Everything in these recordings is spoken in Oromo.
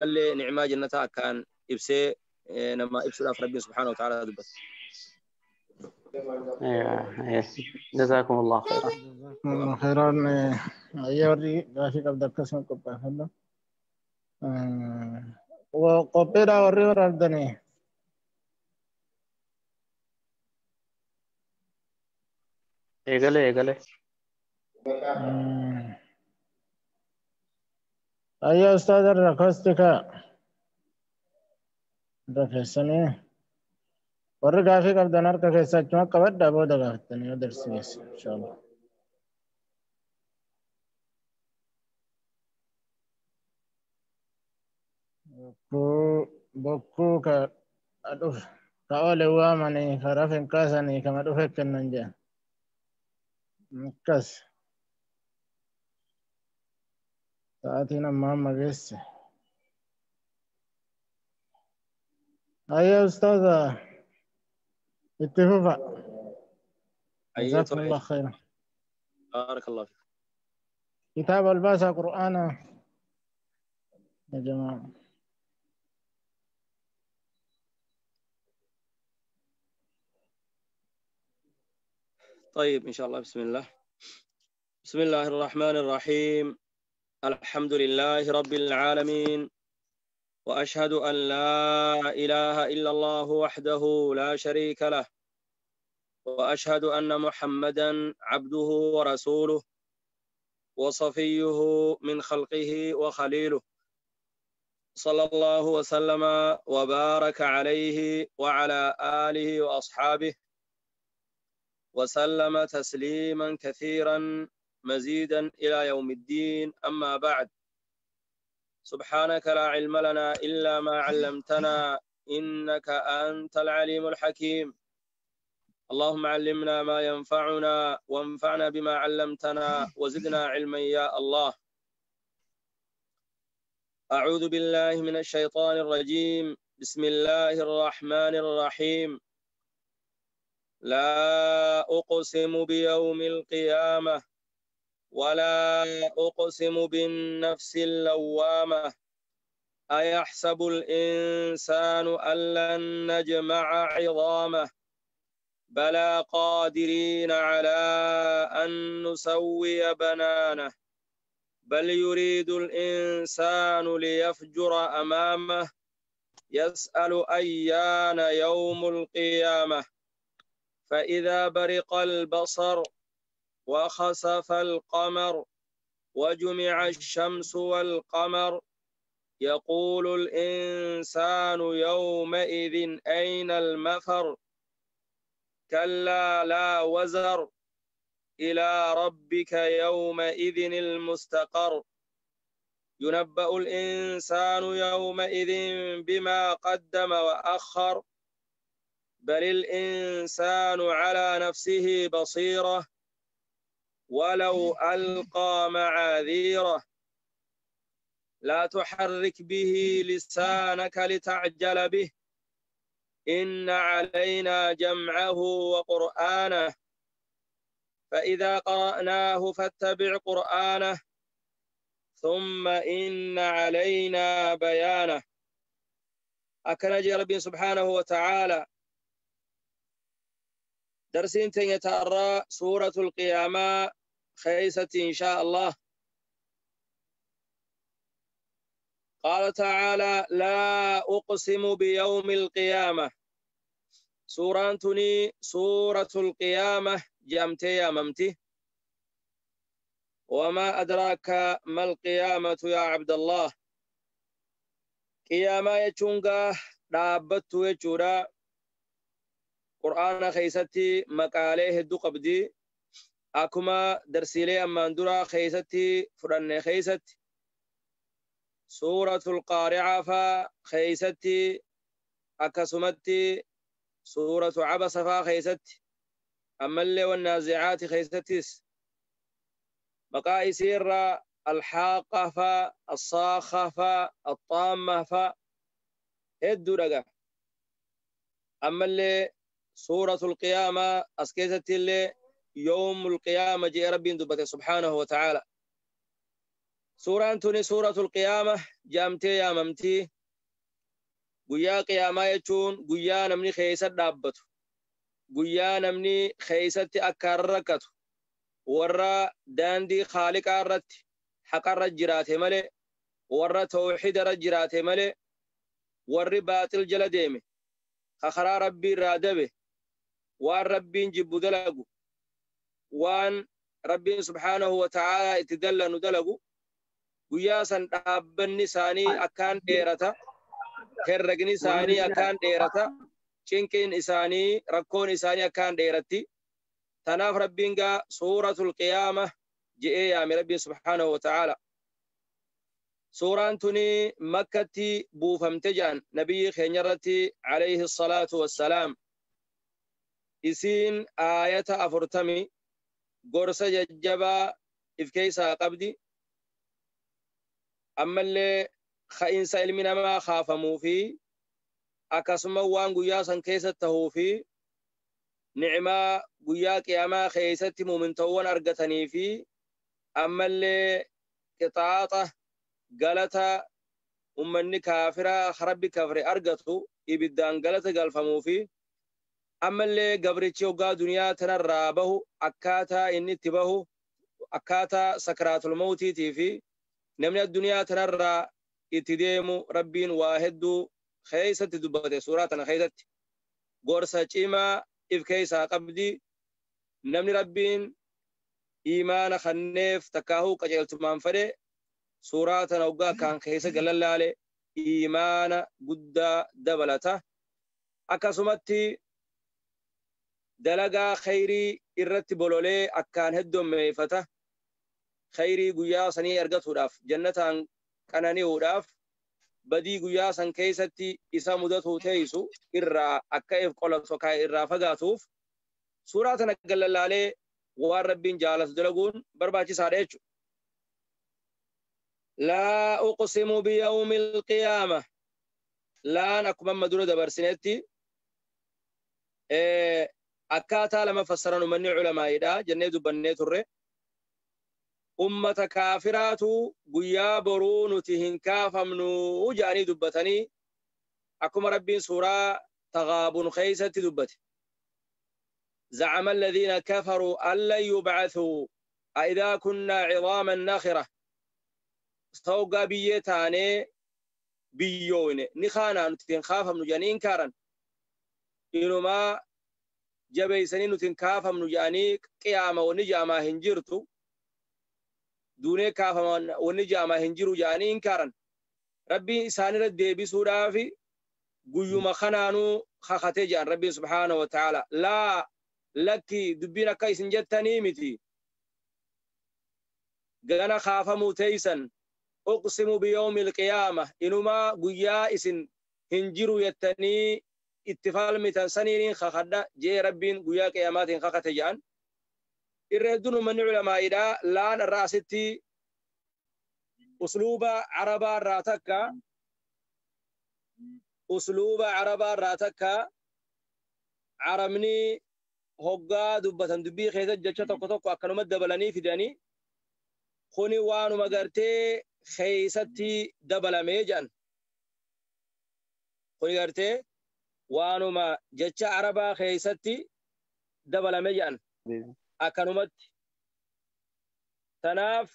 Ammallee ni'maa jannataa akkaan ibsee nama ibsuudhaaf Rabbiin subhaanahu wa ta'ala dubbata. جزاكم الله خيرا. جزاكم الله خيرا. Ayyee, warri gaafii qabda akkasuma qophaa'effadha. Qophiidha warri waraabdanii. Eegale eegale. Ayyee, ustaaza, irra kostika irra keessanii warri gaafii qabdan harka keessa achuma qabadha, booda gaafattanii yoo darsi geesse inshallah. Bokkuu bokkuu ka dhufe ka oole waamanii ka rafe hin kaasanii kama dhufe kennan jedhan. Akkas. Sa'aatiin amma amma geesse. Ayyee ustaaza, itti fufa. Ayyee. جزاكم Tole. الله خيرا. بارك الله فيك. كتاب الباسا قرآن يا جماعة. طيب، إن شاء الله. بسم الله، بسم الله الرحمن الرحيم. الحمد لله رب العالمين، وأشهد أن لا إله إلا الله وحده لا شريك له، وأشهد أن محمدا عبده ورسوله وصفيه من خلقه وخليله، صلى الله وسلم وبارك عليه وعلى آله وأصحابه وسلم تسليما كثيرا مزيدا إلى يوم الدين. أما بعد، سبحانك لا علم لنا إلا ما علمتنا إنك أنت العليم الحكيم. اللهم علمنا ما ينفعنا وانفعنا بما علمتنا وزدنا علما يا الله. أعوذ بالله من الشيطان الرجيم. بسم الله الرحمن الرحيم. لا أقسم بيوم القيامة، ولا أقسم بالنفس اللوامة، أيحسب الإنسان أن لن نجمع عظامه؟ بلى قادرين على أن نسوي بنانه. بل يريد الإنسان ليفجر أمامه. يسأل أيان يوم القيامة. فإذا برق البصر وخسف القمر وجمع الشمس والقمر، يقول الإنسان يومئذ أين المفر؟ كلا لا وزر، إلى ربك يومئذ المستقر. ينبأ الإنسان يومئذ بما قدم وأخر. بل الإنسان على نفسه بصيرة ولو ألقى معاذيره. لا تحرك به لسانك لتعجل به، إن علينا جمعه وقرآنه، فإذا قرأناه فاتبع قرآنه، ثم إن علينا بيانه. Akkana jee ربي سبحانه وتعالى. درسين تيتارى سورة القيامة خيسة إن شاء الله. قال تعالى: لا أقسم بيوم القيامة. سورة تني سورة القيامة جامتي يا ممتي. وما أدراك ما القيامة يا عبد الله؟ قيامة يچونغا dhaabbattu jechuudha. Qur'aana keessatti maqaalee hedduu qabdi. Akkuma darsiilee ammaan dura keessatti fudhanne keessatti, suuratul qaari'aa faa keessatti, akkasumatti suuratu cabasa faa keessatti, ammallee wannaazicaati keessattis maqaa isiirraa alxaaqa faa, assaakha faa, axaamma faa hedduu dhaga. Ammallee suuratul qiyaamaa as keessatti illee yawmul qiyaama jee Rabbiin dubbate subhaanahu wa ta'aala. Suuraan tuni suuratul qiyaama jaamtee yaamamti. Guyyaa qiyaamaa jechuun guyyaa namni keessa dhaabbatu, guyyaa namni keessatti akka rakkatu, warra daandii khaaliqaa irratti haqarra jiraate malee, warra tawxiidarra jiraate malee, warri baaxil jala deeme, ka karaa rabbii irraa dabe, waan rabbiin jibbu dalagu, waan rabbiin subhaanahu wa ta'aalaa itti dallanu dalagu, guyyaa san dhaabbanni isaanii akkaan dheerata, herregni isaanii akkaan dheerata, cinqiin isaanii rakkoon isaanii akkaan dheeratti. Tanaaf rabbiin gaa suuratul qiyaama je'ee yaame rabbiin subhaanahu wa ta'aala. Suuraan tuni makkatti buufamte jedhan nabiyyi keenya irratti alayhi salaatu wassalaam. Isiin aayata 40 gorsa jajjabaa if keessaa qabdi. Ammallee ka'insa ilmi namaa kaafamuu fi akkasuma waan guyyaa san keessatti tahuu fi ni'maa guyyaa qiyaamaa keessatti muumintawwan argatanii fi ammallee qixaaxa galata ummanni kaafiraa rabbi kafre argatu ibiddaan galata galfamuu fi ammallee gabrichi hoggaa duniyaa tanarraa bahu akkaataa inni itti bahu akkaataa sakaraatul mawtiitii fi namni addunyaa tanarraa itti deemu rabbiin waa hedduu keessatti dubbate. Suuraa tana keessatti gorsa cimaa if keessaa qabdi. Namni rabbiin iimaana kanneef takkaahuu qajeeltumaan fedhe suuraa tana hoggaa akkaan keessa galallaale iimaana guddaa dabalata. Akkasumatti dalagaa khayrii irratti bololee akkaan heddummeeffata. Khayrii guyyaa sanii argatuudhaaf, jannataan qanani'uudhaaf, badii guyyaa san keessatti isa mudatu teessu irraa akka if qolatu akka irraa fagaatuuf suuraa tana gallalaalee waan rabbiin jaalatu dalaguun barbaachisaadha jechuudha. Laa uqsimu biyawmil qiyaama. Laan akkuma amma dura dabarsinetti akkaataa lama fassaran uummanni culamaa'idha jennee dubbannee turre. Ummata kaafiraatu guyyaa boruu nuti hin kaafamnu jedhanii dubbatanii akkuma rabbiin suuraa Taghaabun keessatti dubbate. زعم الذين كفروا أن لن يبعثوا أإذا كنا عظاما نخرة. سوقا بيتاني بيوين نخانا نتين خافم نجاني إنكارا إنما جبيسني نتين كافم نجاني قيامة ونجاما هنجرتو دوني كافم ونجاما هنجرو جاني إنكارا ربي إساني ردي بسورة في قيوم خنانو خاختي جان ربي سبحانه وتعالى. لا لكي دبينا كيس جتني متي غنا خافمو تيسن أقسم بيوم القيامة إنما قيا إسن هنجرو يتني اتفال متن سنين خخدا جي ربين قيا قيامات خخت جان إردون من علماء إذا لان الرأستي أسلوب عربا راتكا أسلوب عربا راتكا عرمني hoggaa dubbatan dubbii keessa jecha tokko tokko akkanuma dabalanii fidanii kuni waanuma gartee keessatti dabalamee jedhan. Kuni gartee waanuma jecha arabaa keessatti dabalame jedhan akkanumatti. Tanaaf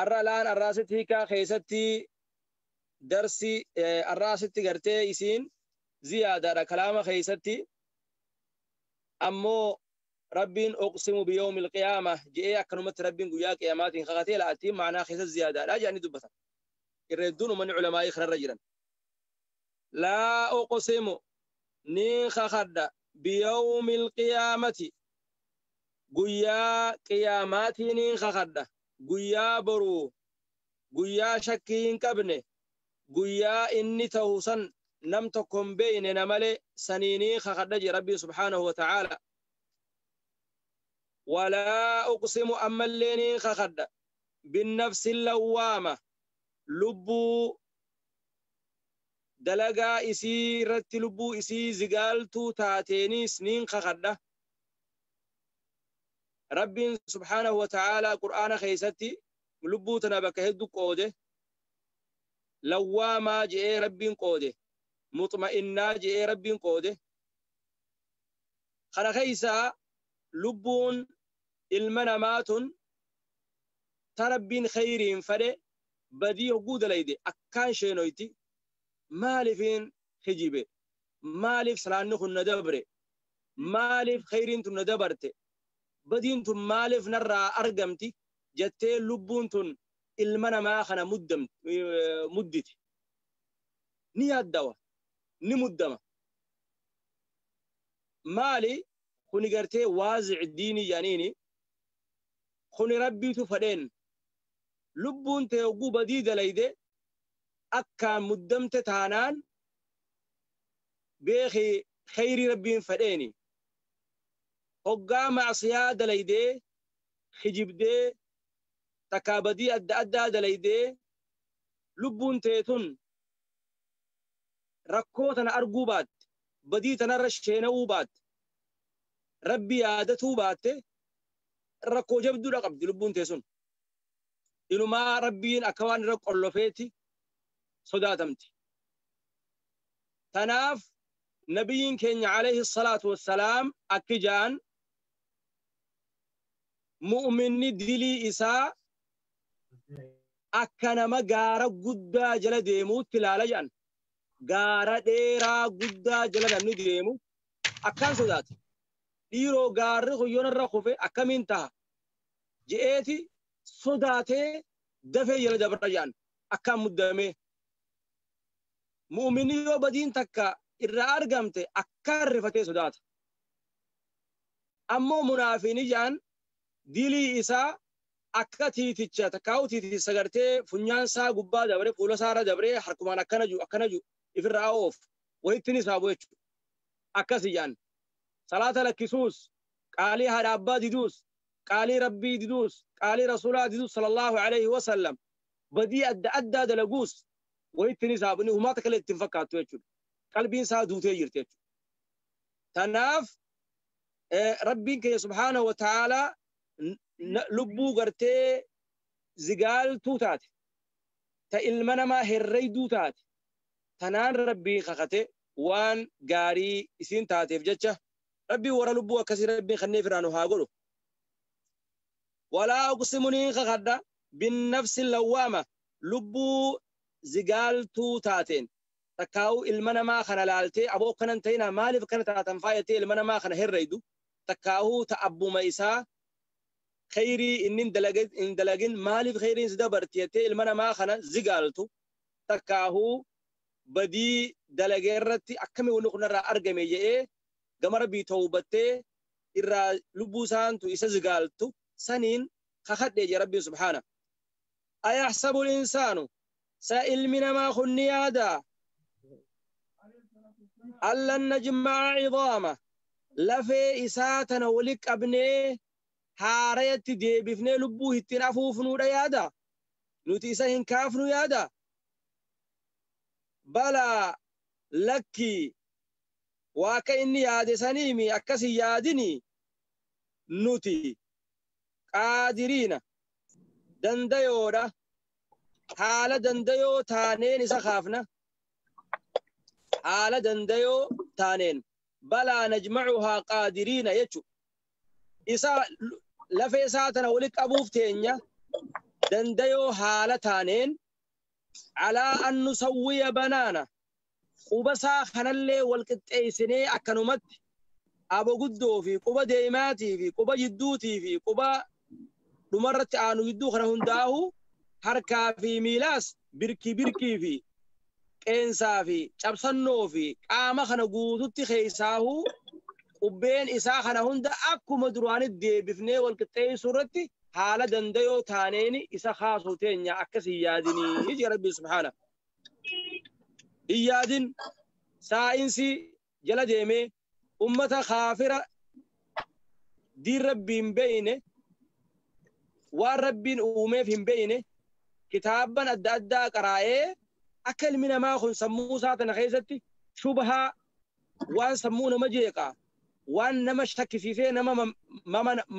arra laan arraasitti hiikaa keessatti darsi arraasitti gartee isiin ziyaadaadha kalaama keessatti. Ammoo rabbiin uqsimu biyawmil qiyaama je'ee akkanumatti rabbiin guyyaa qiyaamaatiin kakatee la'attiin ma'anaa keessa ziyaadaadha jedhanii dubbatan. Irra hedduun uummanni culamaa'ii kanarra jiran. Laa uqsimu ni kakadha biyawmil qiyaamati guyyaa qiyaamaatiin ni kakadha guyyaa boruu guyyaa shakkii hin qabne guyyaa inni ta'u san nam tokko hin beeyne namalee saniinii kakadha jee rabbii subhaanahu wa ta'aala. Walaa uqsimu ammallee ni kakadha binnafsi lawwaama lubbuu dalagaa isii irratti lubbuu isii zigaaltuu taateeniis niin kakadha. Rabbiin subhaanahu wa ta'aala qur'aana keessatti Lubbuu tana bakka hedduu qoode. Lawwaamaa je'ee Rabbiin qoode. Muxma'innaa je'ee Rabbiin qoode. Kana keeysaa lubbuun ilma namaa tun ta Rabbiin khayriin fedhe badii hogguu dalayde akkaan sheenoyti. Maaliifin hijibe? Maaliif salaanni kun na dabre? Maaliif khayriin tun na dabarte? Badiin tun maaliif narraa argamti? Jettee lubbuun tun ilma namaa kana mudditi. Ni yaaddawa, ni muddama. Maali kuni gartee waazic diinii jedhaniini kuni Rabbiitu fedheen lubbuun tee hogguu badii dalayde akkaan muddamte taanaan beeki khayrii Rabbiin fedheeni. Hoggaa macsiyaa dalaydee kijibdee takkaa badii adda addaa dalaydee lubbuun tee tun rakkoo tana arguu baatte, badii tanarra sheena'uu baatte, Rabbi yaadatuu baatte, rakkoo jabduudha qabdi lubbuun tee sun. Inumaa Rabbiin akka waan irra qollofeeti sodaatamti. Tanaaf nabiyyiin keenya alayhi salaatu wassalaam akki ja'an mu'minni dilii isaa akka nama gaara guddaa jala deemuutti ilaala jedhan. Gaara dheeraa guddaa jala namni deemu akkaan sodaata. Dhiiroo gaarri kun yoon irra kufe akkamiin taha je'eeti sodaatee dafee jala dabra jedhan akkaan muddamee. Mu'minni yoo badiin takka irraa argamte akkaan rifatee sodaata. Ammoo munaafiini jedhan dilii isaa akka tiiticha takkaa'u tiiticha gartee funyaan isaa gubbaa dabree fuula isaa irra dabree harkumaan akkana jiru akkana jiru ifirraa oof walitti ni saabu jechuudha. Akkasi jedhan. Salaata lakkisuus, qaalii haadha abbaa diduus, qaalii Rabbii diduus, qaalii Rasuulaa diduus sallallahu alayhi wa sallam badii adda addaa dalaguus walitti ni saabu. Inni humaa takka illee ittiin fakkaattu jechuudha. Qalbiin isaa duutee jirti jechuudha. Tanaaf Rabbiin keenya subhaanahu wa ta'aalaa lubbuu gartee zigaaltuu taate, ta ilma namaa herreeyduu taate, tanaan Rabbii kakate waan gaarii isiin taateef jecha Rabbii warra lubbuu akkasii Rabbiin kanneen firaanu haa godhu. Walaa uqsimu niin kakadha binnafsi lawwaama lubbuu zigaaltuu taateen takkaa'uu ilma namaa kana laaltee aboo kanan ta'inaa maaliif kana taatan faayatee ilma namaa kana herreeydu takkaa'uu ta abbuma isaa khayrii inni hin dalagin maaliif khayriin si dabarti jettee ilma namaa kana zigaaltu takkaa'uu badii dalagee irratti akkamii wanni kun irraa argame jedhee gama Rabbii tawbattee irraa lubbuu isaantu isa zigaaltu saniin kakadhee jee Rabbiin subhaana. Ayahsabu insaanu sa ilmi namaa kun ni yaadaa allan najma'a cidaama lafee isaa tana wali qabnee haarayatti deebifnee lubbuu ittiin afuufnuudha yaada nuti isa hin kaafnu yaada balaa lakki waa akka inni yaade saniimi akkas hin yaadini nuti qaadiriina dandayoodha haala dandayoo taaneen isa kaafna haala dandayoo taaneen balaa najmacuhaa qaadiriina jechu isa lafee isaa tana wali qabuuf teenya dandayoo haala taaneen alaa an nusawwiya banaana quba isaa kanallee wal qixxeessinee akkanumatti abo guddoo fi quba deemaatii fi quba jidduutii fi quba dhumarratti aanu gidduu kana hundaahu harkaa fi miilaas birkii birkii fi qeensaa fi cabsannoo fi qaama kana guututti keessaahuu qubbeen isaa kana hunda akkuma duraanitti deebifnee wal qixxeessuu irratti haala dandayoo taaneeni isa kaasuu teenya akkas hin yaadinii jee Rabbi subhaana. Hin yaadin saayinsii jala deemee ummata kaafira diin Rabbii hin beeyne waan Rabbiin uumeef hin beeyne kitaabban adda addaa qaraa'ee akka ilmi namaa kun sammuu isaa tana keessatti shubhaa waan sammuu nama jeeqaa waan nama shakkisiisee nama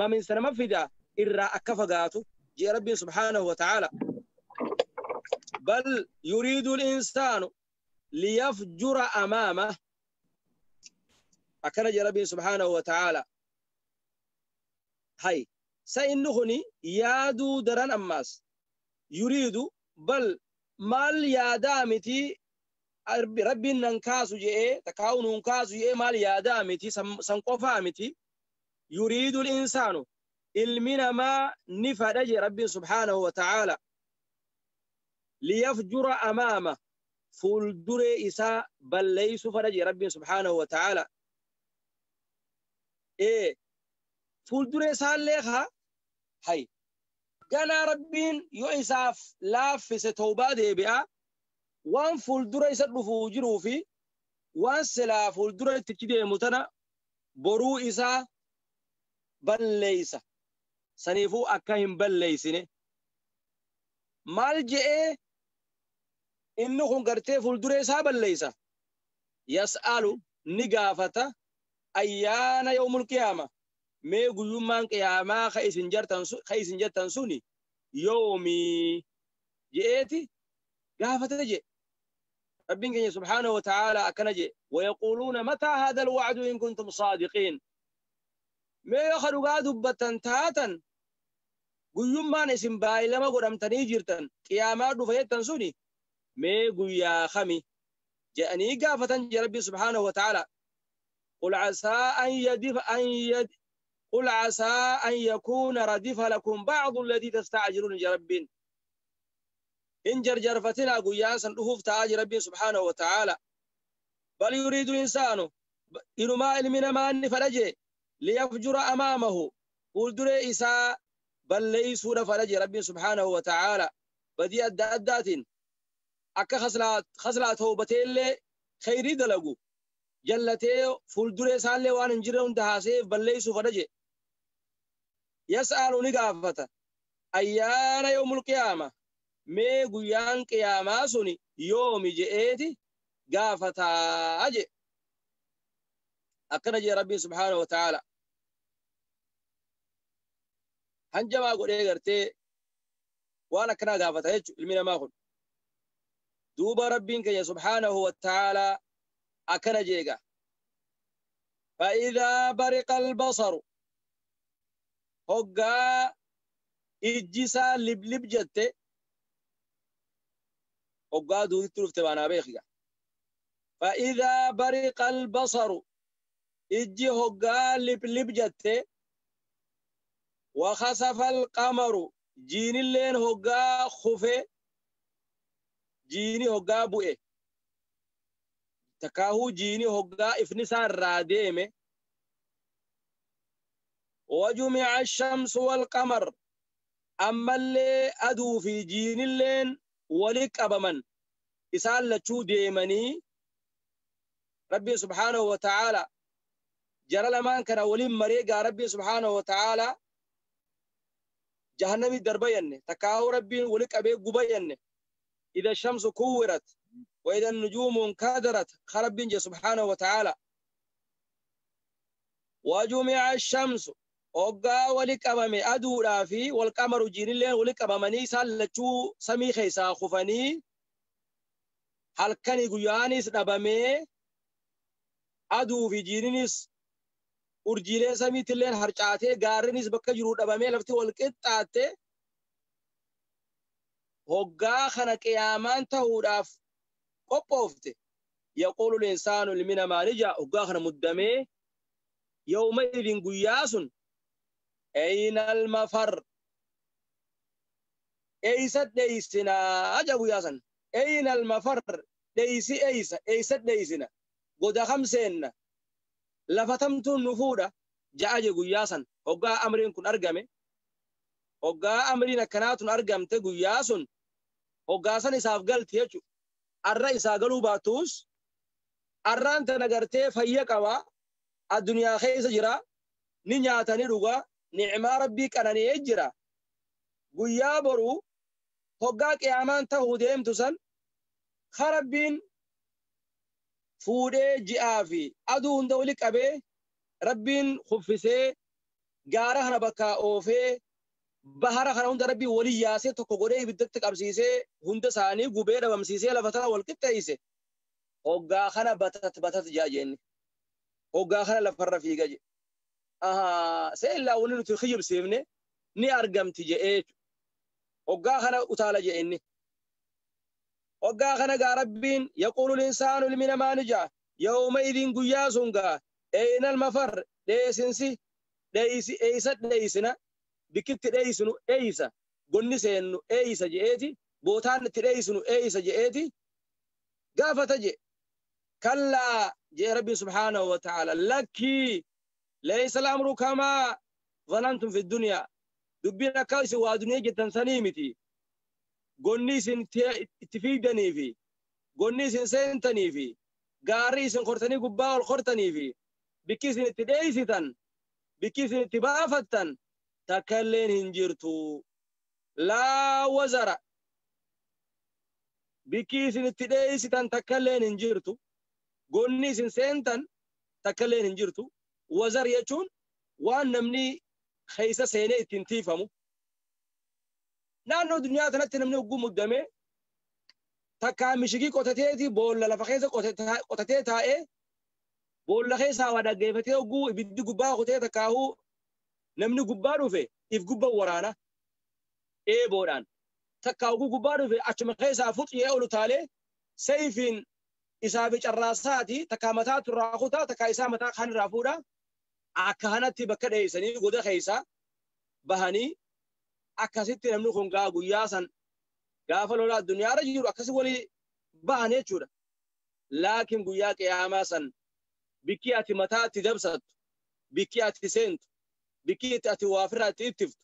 maminsa nama fida irraa akka fagaatu جي ربي سبحانه وتعالى بل يريد الإنسان ليفجر أمامه أكن جي ربي سبحانه وتعالى هاي سإنهني يادو دران أماس يريد بل مال يادامتي ربي ننكاسو جي تكاون ننكاسو جي مال يادامتي سنقفامتي يريد الإنسان المنا ما نفدج ربي سبحانه وتعالى ليفجر أمامه فولدر إساء بل ليس فرج ربي سبحانه وتعالى إيه فولدر إساء ليخا هاي كان ربين يؤسف لاف ستوبة دي بيا وان فولدر إساء بفوجرو في وان سلا فولدر تكيدي متنا برو إساء بل ليس سنيفو أكاهم بل ليسني مال جئ إنه كن قرتي فولدر إساء بل ليس يسأل نقافة أيان يوم القيامة mee guyyummaan qiyaamaa ka isin jettan suni yoomi je'eeti gaafate je rabbiin keenya subhaanahu wa ta'aala akkana je wayaquuluuna mataa haadha alwacdu in kuntum saadiqiin mee yoo ka dhugaa dubbattan taatan guyyummaan isin baay'ilama godhamtanii jirtan qiyaamaa dhufa jettan suni mee guyyaa kami je'anii gaafatan je rabbiin subhaanahu wa ta'aala قل عسى أن يدف أن يد قل عسى أن يكون ردف لكم بعض الذي تستعجلون يا ربين إن جرجرفتنا قياسا أهوف تاج ربي سبحانه وتعالى بل يريد الإنسان إنما علمنا ما أن ليفجر أمامه قل دري إساء بل ليسوا فرج ربي سبحانه وتعالى بدي أدات أكا خسلات توبتين اللي خيري دلقو جلتي فولدري سالي وان انجرون دهاسيف بل ليسوا فرج يسأل نقافة أيان يوم القيامة مي قيان قيامة سني يوم جئتي قافة أجي أكنجي ربي سبحانه وتعالى هنجما قد إيغرتي وانا كنا قافة هيك المنا ما دوب ربي كي سبحانه وتعالى أكنجيغا فإذا برق البصر hoggaa ijji isaa liblib jette hoggaa duutitti dhufte baanaa beekiga fa'idaa bariqa albasaru ijji hoggaa liblib jette وخسف القمر jiinilleen hoggaa kufe jiini hoggaa bu'e takaahuu jiini hoggaa ifni isaa irraa deeme وجمع الشمس والقمر أما اللي أدو في جين اللين ولك أبمن إسال لتشو ديمني ربي سبحانه وتعالى جرى لمان كان ولي مريقا ربي سبحانه وتعالى جهنمي دربين تكاو ربي ولك أبي قبين إذا الشمس كورت وإذا النجوم انكدرت خرب بنجي سبحانه وتعالى وجمع الشمس hoggaa wali qabame aduudhaa fi walqamaru jiinilleen wali qabamanii isaan lachuu samii keessaa kufanii halkanii guyyaanis dhabamee aduu fi jiininis urjiileen samiitilleen harcaatee gaarrinis bakka jiru dhabamee lafti wal qixxaatte hoggaa kana qiyaamaan ta'uudhaaf qophoofte yaquulu linsaanu ilmi namaa ni ja'a hoggaa kana muddamee yawma idin guyyaa sun أين المفر أيست ديسنا أجابوا ياسن أين المفر ديسي أيس أيست ديسنا قد خمسين لفتمت النفودة جاء ياسن هقا أمرين كن أرجمه هقا أمرين كنات أرجم تجو ياسن هقا سن إساف قلت يجو الرئيس قالوا باتوس الران تنقرتي فيكوا الدنيا خيس جرا نياتني رجا نعمة ربي كان يجرا guyyaa boruu hoggaa qiyaamaan ta'uu deemtu san Rabbiin fuudhee ji'aa fi aduu hunda wali qabee Rabbiin kuffisee gaara kana bakkaa oofee Bahara kana hunda Rabbiin walii yaasee tokko godhee ibiddatti qabsiisee hunda isaanii gubee dhabamsiisee lafa tana wal qixxeessise. Hoggaa kana batat batat jaa jeenni. Hoggaa kana lafarra fiiga je. Ahaa seellaa wanni nuti kiyyibsiifne ni argamti je'ee hoggaa kana utaala je'e inni. Hoggaa kana gaa Rabbiin yaquulu linsaanu ilmi namaa ni ja'a. Yawma idin guyyaa sun gaa eenal mafar dheesinsi dheeysi eeysa dheeysina bikitti dheeysinu eeysa gonni seennu eeysa je'eeti bootaan itti dheeysinu eeysa je'eeti gaafata je. Kallaa jee Rabbiin subhaanahu wa ta'ala lakkii laysa al-amru kamaa zanantum fi dunyaa dubbiin akka isin waa duniyaa jettan sanii miti. Gonni isin itti fiigdanii fi gonni isin seentanii fi gaarri isin kortanii gubbaa ol kortanii fi bikki isin itti dheeysitan bikki isin itti baafattan takka illeen hin jirtu. Laa wazara bikki isin itti dheeysitan takka illeen hin jirtu. Gonni isin seentan takka illeen hin jirtu. Wazar jechuun waan namni keessa seenee ittiin tiifamu. Naannoo duniyaa kanatti namni hogguu muddamee takkaa mishigii qotateeti boolla lafa keessa qotatee taa'ee boolla keessaa waa dhaggeeffatee hogguu ibiddi gubbaa kutee takkaahuu namni gubbaa dhufe if gubbaa waraana eeboodhaan takkaa hogguu gubbaa dhufe achuma keessaa fuxiyee olu taalee seefiin isaa fi carraasaati takkaa mataa turraa kutaa takkaa isaa mataa kan irraa fuudha akka kanatti bakka dheessanii goda keessaa bahanii akkasitti namni kun gaa guyyaa san gaafa lola addunyaarra jiru akkasi walii bahan jechuudha. Laakiin guyyaa qiyaamaa san bikki ati mataatti dabsattu, bikki ati seentu, bikki ati waafirraa itti ittiftu,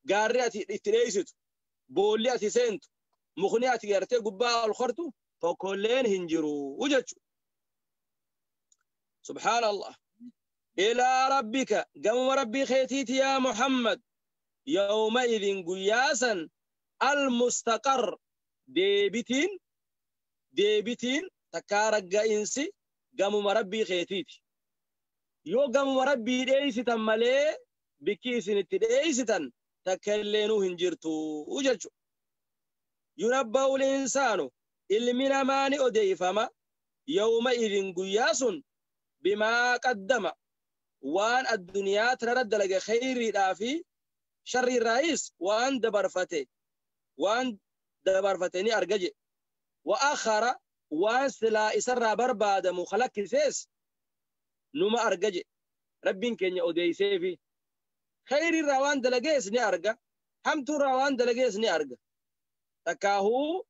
gaarri ati itti dheeysitu, boolli ati seentu, mukni ati gartee gubbaa ol kortu tokkolleen hin jiru jechuudha. Subhaanallah. Ilaa rabbika gamuma rabbii keetiiti yaa Muhammad. يومئذ قياسا المستقر ديبتين ديبتين تكارق إنسي قاموا مربي خيتيت يو قاموا مربي ديسي تمالي بكيسين التديسي تن تكلينو هنجرتو وجلشو ينبأ الإنسان اللي من أماني أديفما يومئذ قياس بما قدم وان الدنيا ترد لك خيري دافي شر الرئيس وان دبرفته وان دبرفتني أرجع وآخر وان سلا إسر برباد مخلق سيس نما أرجع ربين كني أودي سيفي خير الروان دلجيس ني أرجع هم تروان دلجيس ني أرجع تكاهو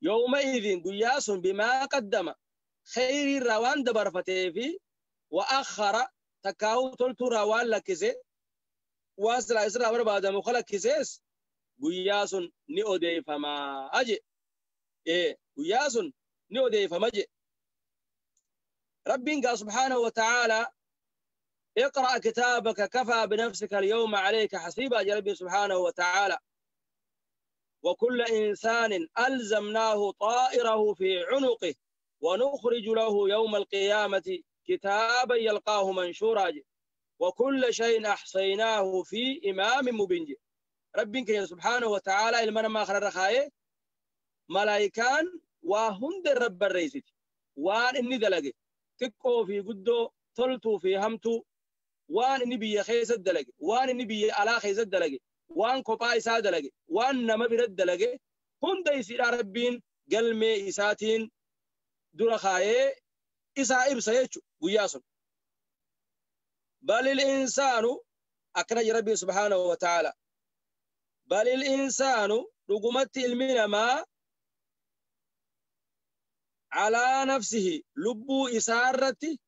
يومئذ قياس بما قدم خير الروان دبرفته في وآخر تكاهو تلت روان لكسي واسلا إسرا برباد مخلق كيسيس guyyaa ni odeeffamaa aje. Guyyaa sun ni odeeffama je. Rabbiin gaa subhaanahu wa ta'aalaa اقرأ كتابك كفى بنفسك اليوم عليك حسيبا يا ربي سبحانه وتعالى. وكل إنسان ألزمناه طائره في عنقه ونخرج له يوم القيامة كتابا يلقاه منشورا وكل شيء أحصيناه في إمام مبين. ربك سبحانه وتعالى المنا ما خلر رخايه ملائكان وهند الرب الرئيسي وان إني دلقي تكو في قدو تلتو في همتو وان إني بي خيس الدلقي وان إني بي على خيس الدلقي وان كوبا إسا دلقي وان نما برد دلقي هند يسير ربين قلمي إساتين درخايه إسا إبسا يجو قياسون. بل الإنسان أكرج ربي سبحانه وتعالى بل الإنسان رقمت المنا ما على نفسه لب إسارة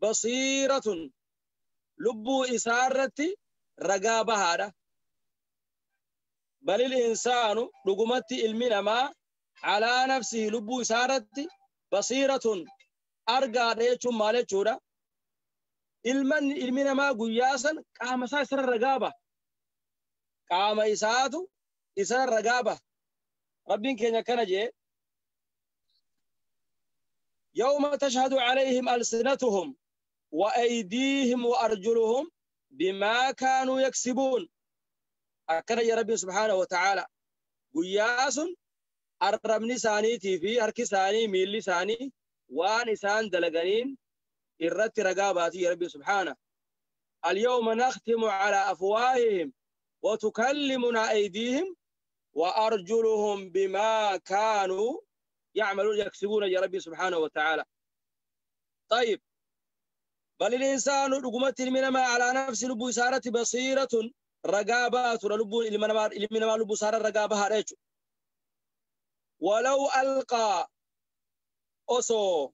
بصيرة لب إسارة رقابة هذا. بل الإنسان رقمت المنا ما على نفسه لب إسارة بصيرة أرقى ريتشم مالتشورا ilmi namaa guyyaa san qaama isaa isarra ragaa baha. Qaama isaatu isarra ragaa baha. Rabbiin keenya akkana jee yawma tashhadu alayhim alsinatuhum wa aydiihim wa arjuluhum بما كانوا يكسبون. أكن يا ربي سبحانه وتعالى قياس الرمني ساني في هركي ساني ميلي ساني وان إسان دلقانين إرت رقاباتي يا ربي سبحانه. اليوم نختم على أفواههم وتكلمنا أيديهم وأرجلهم بما كانوا يعملون يكسبون يا ربي سبحانه وتعالى. طيب بل الإنسان رقمت من ما على نفس لب سارة بصيرة رقابات لب من ما لب سارة رقابها ريش. ولو ألقى أصو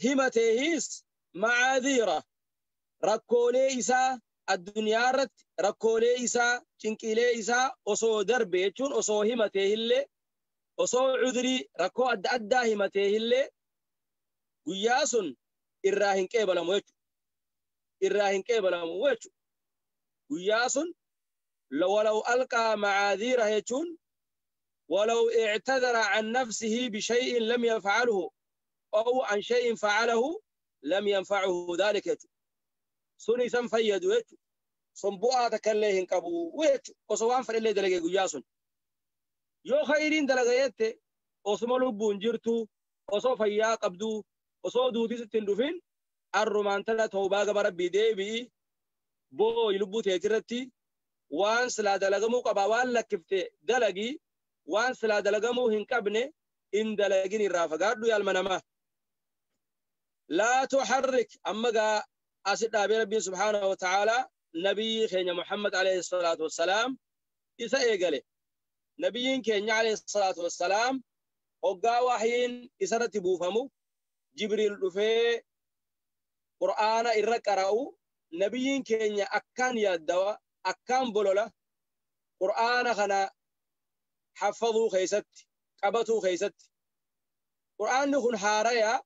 همتهيس معاذيره ركولي إسا الدنيا رت ركولي إسا چنكيلي إسا أصو دربي چون أصو همته اللي أصو عذري ركو أد أدى همته اللي قياسن إراهن كيبلا مويتو إراهن كيبلا مويتو قياسن ولو ألقى معاذيره يچون ولو اعتذر عن نفسه بشيء لم يفعله أو عن شيء فعله لم ينفعه ذلك يچون سوني سن فيدو يچو سن بؤا تكليهن قبو ويچو osoo fadhillee dalage guyyaa sun yoo khayriin dalagayette osuma lubbuun jirtu osoo fayyaa qabdu osoo duuti sitti hin dhufin arrumaan tana tawbaa gama rabbii deebi'i booyi lubbuu teetirratti waan silaa dalagamuu qabaa waan lakkifte dalagii waan silaa dalagamuu hin qabne in dalagin irraa fagaadhu yaalma namaa. Laa tuharrik amma gaa أسد أبي ربي سبحانه وتعالى نبي خينا محمد عليه الصلاة والسلام إسا إيقالي نبيين كينا عليه الصلاة والسلام وقا وحيين إسا رتبوفمو جبريل رفي قرآن إرق أرأو نبيين كينا أكان يدوا أكان بلولا قرآن خنا حفظوا خيست قبطوا خيست قرآن نخن حاريا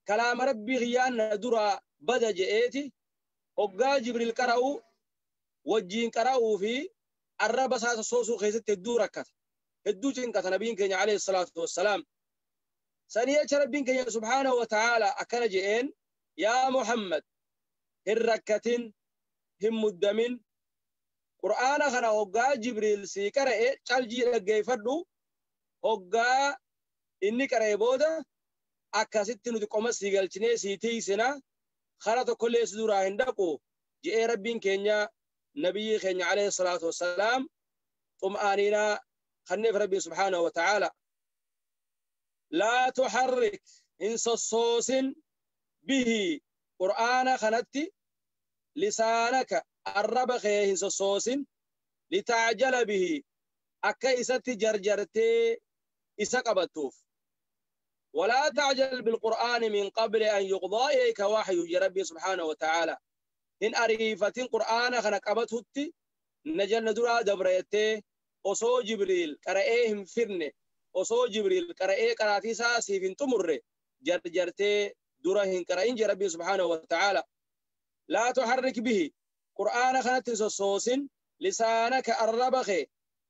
كلام ربي غيان درا بدا جئتي وقا جبريل قرأو وجين قرأو في الرب ساس صوصو خيست الدو ركت الدو جنكت نبيين كان عليه الصلاة والسلام سنية ربين كان سبحانه وتعالى أكن جئين يا محمد الركتين هم الدمين قرآن خنا وقا جبريل سي قرأ چالجي لقي فردو وقا إني قرأ بودا akkasitti nuti qoma sii galchinee sii tiisina kara tokkollee si duraa hin dhaqu je'ee rabbiin keenya nabiyyi keenya alayhi salaatu wassalaam xum'aaniinaa kanneef rabbiin subhaanahu wa ta'aala. Laa tuharrik hin sossoosin bihi qur'aana kanatti lisaanaka arraba kee hin sossoosin litaajala bihi akka isatti jarjartee isa qabattuuf. ولا تعجل بالقرآن من قبل أن يقضى إليك وحي يا ربي سبحانه وتعالى. إن أريفة قرآن خنقبته نجل ندرا دبريته أصو جبريل قرأهم فرن أصو جبريل قرأ قراتيسا سيفين تمر جرجرته درهن قرأين يا ربي سبحانه وتعالى. لا تحرك به قرآن خنتسوس لسانك الربخ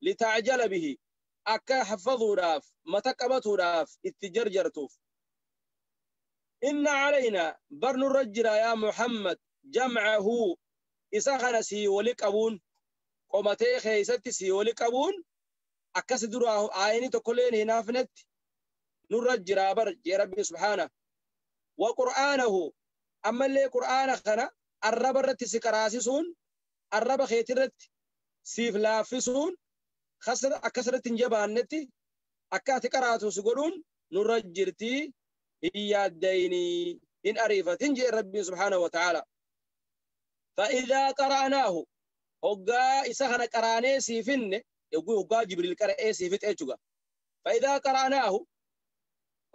لتعجل به أكا حفظوا راف متقبتوا راف اتجرجرتوف. إن علينا برن الرجل يا محمد جمعه إساخنا سيولك أبون قمتي خيستي سيولك أبون أكاس دراه عيني تقولين هنا فنت نرجل بر يا ربي سبحانه. وقرآنه أما اللي قرآن خنا الرب سكراسسون الرب خيترت سيف لافسون خسر أكسرت جبانتي أكاتي قراتو سقولون نرجرتي هي الديني إن أريفة تنجي ربي سبحانه وتعالى. فإذا قرأناه هقا إسخنا قراني سيفن يقول هقا جبريل قرأي سيفت إيشوغا. فإذا قرأناه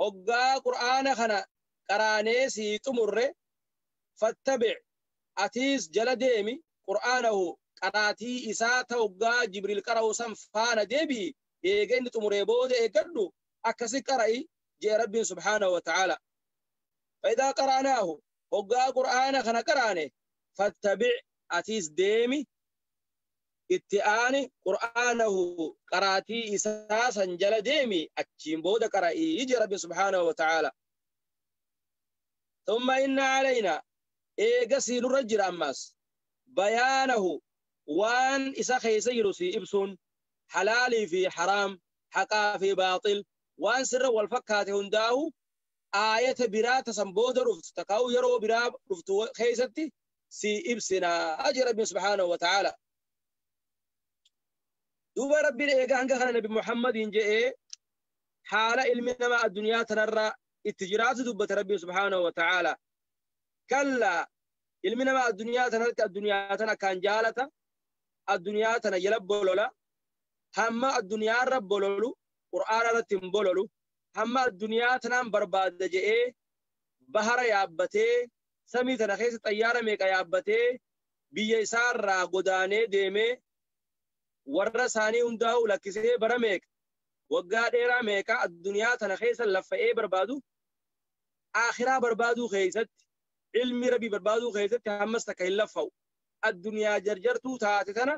هقا قرآن خنا قراني سيتمر فاتبع أتيس جلديمي قرآنه قراتي إساء هقا جبريل قرأو سنفان ديبي إيجين تمر بود إيقردو أكسي قرأي جي ربي سبحانه وتعالى. فإذا قرأناه هقا قرآن خنا قراني فاتبع أتيس ديمي اتآني قرآنه قراتي إساسا جل ديمي أتشين بود قرأي يجي ربي سبحانه وتعالى. ثم إن علينا Eegasii nurra jira ammaas bayaanahu waan isa keessa jiru si ibsuun halaalii fi haraam haqaa fi baaxil waan sirra wal fakkaate hundaa'u aayata biraa tasan booda dhuftu takkaa'u yeroo biraa dhuftu keessatti si ibsinaa jira Rabbiin subhaanahu wa ta'aala. Duuba Rabbiin eegaa hanga kana Nabi Muhammadiin je'ee haala ilmi namaa addunyaa tanarra itti jiraatu dubbate Rabbiin subhaanahu wa ta'aala. Kallaa ilmi namaa addunyaa tanarratti addunyaa tana akkaan jaalata addunyaa tana jala bolola hamma addunyaarra bololu qur'aana irratti hin bololu hamma addunyaa tanaan barbaada je'ee bahara yaabbatee samii tana keessa xayyaara meeqa yaabbatee biyya isaarraa godaanee deemee warra isaanii hundaa'u lakkisee bara meeqa waggaa dheeraa meeqa addunyaa tana keessa laffa'ee barbaadu aakhiraa barbaaduu keessatti ilmi rabbii barbaaduu keessatti hammas takka hin laffa'u addunyaa jarjartuu taate tana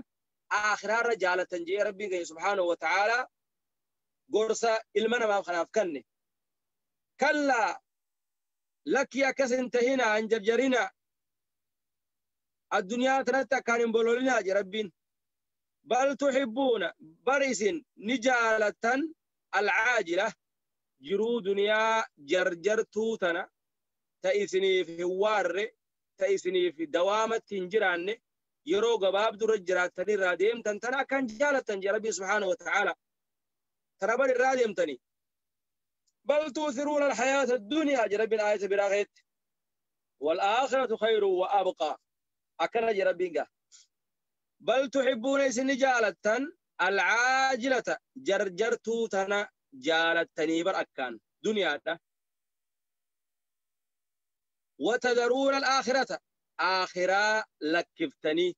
aakhiraarra jaalatan je'ee rabbiin keenya subhaanahu wa ta'aalaa gorsa ilma namaaf kanaaf kanne. Kallaa lakkii akkas hin tahinaa hin jarjarinaa addunyaa tanatti akkaan hin bololinaa je rabbiin. Bal tuhibbuuna bar isin ni jaalatan alcaajila jiruu duniyaa jarjartuu tana ta isiniif hin waarre ta isiniif dawaamatti hin jiraanne yeroo gabaabdurra jiraattanii irraa deemtan tana akkaan jaalattan je rabbiin subhaanahu wa ta'aala. Tana bar irraa deemtanii. بل تؤثرون الحياة الدنيا جرب الآية براغيت والآخرة خير وأبقى أكن جربينك بل تحبون سن جالة العاجلة جرجرتو تنا جالتني بر أكان دنيا وتذرون الآخرة آخرة لكفتني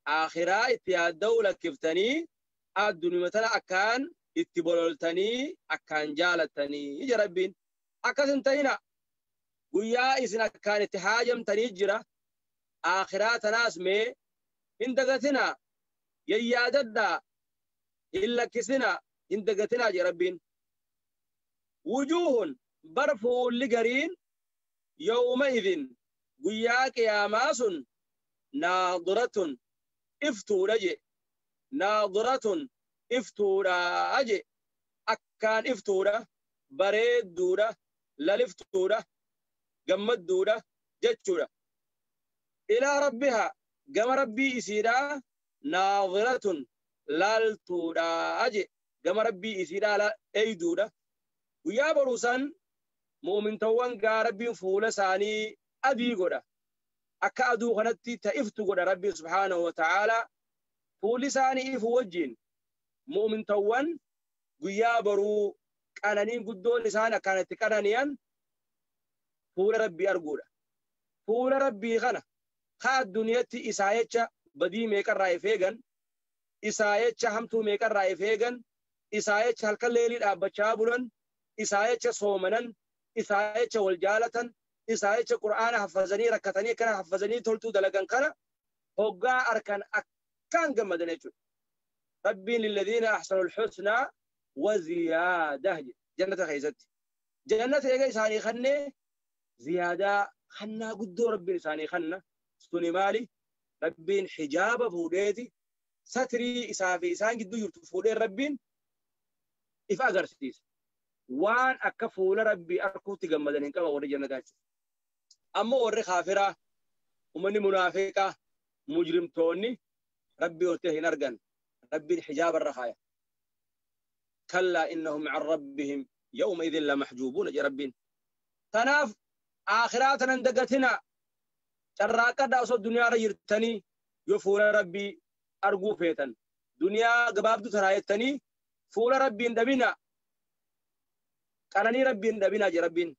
آخرة اتيادو لكفتني الدنيا مثلا أكان itti bololtanii akkaan jaalatanii ija rabbiin akkas hin ta'ina guyyaa isin akkaan itti haajamtanii jira aakhiraa tanaas mee hin dagatinaa yayyaadadhaa hin lakkisinaa hin dagatinaa je rabbiin. Wujuuhun bar fuulli gariin yawma idin guyyaa qiyaamaa sun naadiratun iftuudha je naadiratun iftuudha aje akkaan iftuudha bareedduudha laliftuudha gammadduudha jechuudha. Ilaa rabbihaa gama rabbii isiidhaa naadiratun laaltuudha aje gama rabbii isiidhaa eeyduudha. Guyyaa boruusan mu'mintawwan gaa rabbiin fuula isaanii adii godha akka aduu kanatti ta iftu godha rabbiin subhaanahu wa ta'aalaa fuulli isaanii ifu wajjin mu'mintawwan guyyaa boruu qananiin guddoon isaan akkanatti qananiyan fuula rabbii arguudha. Fuula rabbii kana haa addunyaatti isaa jecha badii meeqarraa if eegan isaa jecha hamtuu meeqarraa if eegan isaa jecha halkan leelii dhaabbachaa bulan isaa jecha soomanan isaa jecha wal jaalatan isaa jecha qur'aana haffazanii rakkatanii kana haffazanii toltuu dalagan kana hoggaa arkan akkaan gammadan jechuudha. ربين للذين أحسنوا الحسنى وزيادة جنة خيزت جنة إيجا إساني خنة زيادة خنا قدو ربين إساني خنا سوني مالي ربين حجابة فوديتي ستري إسافي إسان قدو يرتفودي ربين إفا قرسيس وان أكفول ربي أركو تقمدنين كما وري جنة أما وري خافرة ومني منافقة مجرم توني ربي ورته نرقن ربي الحجاب الرخايا كلا إنهم عن ربهم يومئذ لمحجوبون يا ربين. تناف آخراتنا اندقتنا شراكة أصد الدنيا رجرتني يفول ربي أرجو فيتن دنيا قبابدو ترايتني فول ربي اندبنا قرني ربي اندبنا يا ربين.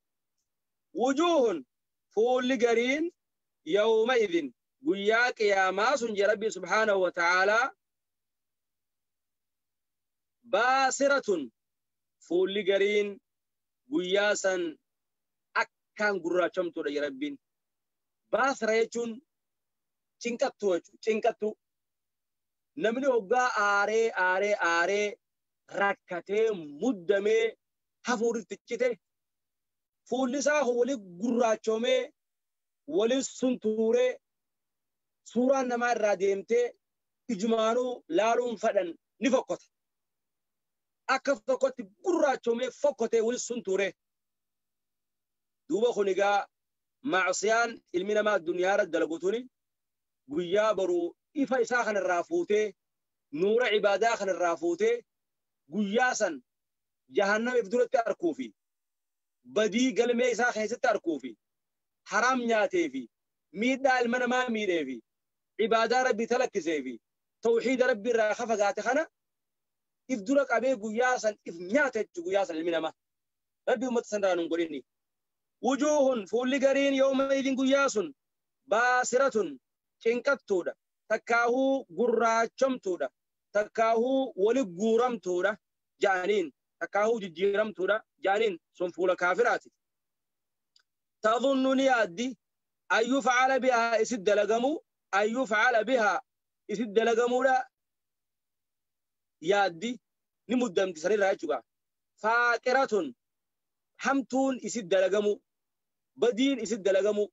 وجوه فول قرين يومئذ قياك يا ماس يا ربي سبحانه وتعالى باسرة فولي قرين قياسا أكان قراشمتو يا ربين. باسرة يجون چنكتو چنكتو نمني هقا آري آري آري ركته مدمه hafuurri itti cite fuulli isaa wali gurraachomee Walin suntuuree suuraan namaa irraa deemtee ijumaanuu laaluun fadhan ni fokkota. Akka tokkotti gurraachomee fokkotee walin suntuuree. Duuba kun egaa macsiyaan ilmi namaa addunyaa irra dalagu tuni guyyaa boruu ifa isaa kanarraa fuutee nuura ibaadaa kanarraa fuutee guyyaa san jahannam if duratti arkuu fi badii galmee isaa keessatti arkuu fi haraam nyaatee fi miidhaa ilma namaa miidhee fi ibaadaa rabbii talakkisee fi tawxiida rabbii irraa kafagaate kana if dura qabee guyyaa san if nyaata jechuudha guyyaa san ilmi namaa. Rabbi uummata san irraa nun godhinni. Wujuuhun fuulli gariin yooma idin guyyaa sun baasiratun cinqattuudha takkaahuu gurraachomtuudha takkaahuu wali guuramtuudha ja'aniin takkaahuu jijjiiramtuudha ja'aniin sun fuula kaafiraati. Tadhunnu ni yaaddi an yufcala bihaa isit dalagamuu an yufcala bihaa isit dalagamuudha yaaddi ni muddamti sanirraa jechuudha. Faaqiratun hamtuun isit dalagamuu badiin isit dalagamuu